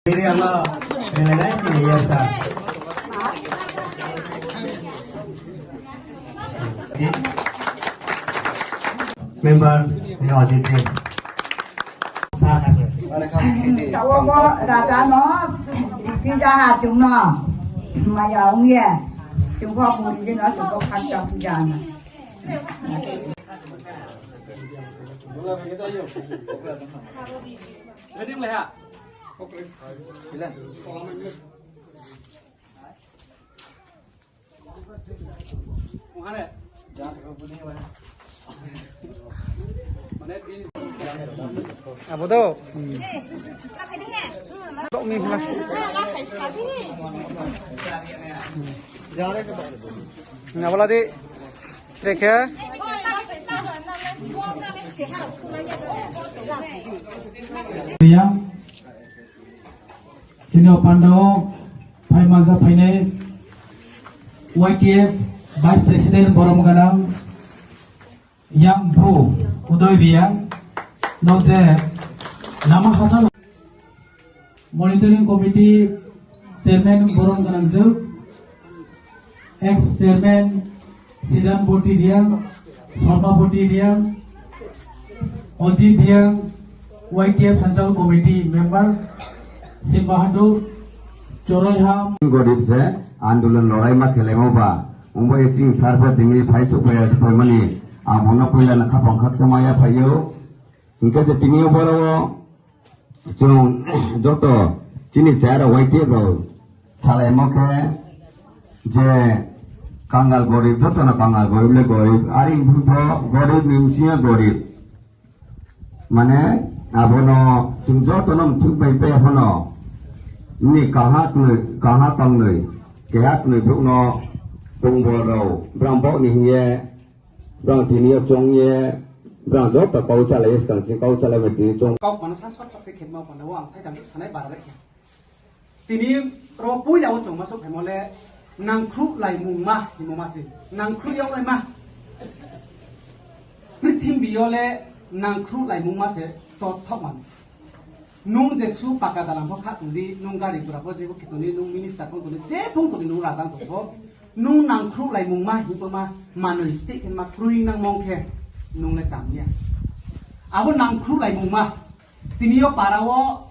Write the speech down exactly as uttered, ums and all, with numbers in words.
Ini Allah, ini lagi ini ya, Ustaz. Member ini wajib ni. Tawogo raja no, pija ha chungno, maya ungye, chungkho puri jino, chungkho khakcha pija na. Ready, mulai ha? Abo do. Tok ni hla. Nabla di. Trekhe. Yang Chini o pandao phai mansa phainai Y T F Vice President borom ganang yang bru Udoy Riya no je lama hachal Monitoring Committee Chairman borom ganang jwk Ex Chairman Sidan Boti Riang, Sorma Boti Riang, Ojit Riang, Y T F Central Committee Member Sim Bahadur, Choroiham. Gorib se andolon lorai ma khelaimo ba, wngbo e chini sar pho tini phai chuk phai asuk phai mani, ang bono puila na khapang khaksa maya phaio, hingke se tini o boro o Chwng joto chini chaya rok Y T F rok salaimo khe je kangal gorib, jotono kangal gorib le gorib, ari wngkhe gorib ni bisingo gorib. Mane abono chwng jotono mthuk bai pe phano ni kaha twnwi, kaha tongnwi, keha twnwi borokno tongbo rok, bram bok ni hwnye Brang tini o chong ye, brang joto kau chalai ye, swkang chini kau chalai bai tini chong. Kau mano sa sot sot khe khe ma panda o ang thai tang sanai bara lai khe. Tini ro puila o chong ma sok phaimo le nangkhru laimung ma himo ma se. Nangkhru yok lai ma. Prithimbi yo le nangkhru laimung ma se to thok man. Nung je su paka dalam pho kha tong di, nung gari gura pho jebo khe tong di, nung minister pho tong di, je phung tong di, nung raja tong pho, nung nangkhru laimung ma hingko ma manwi state khe ma krwi nang mong khe nung le cham ya. Abo nangkhru laimung ma tini yo para o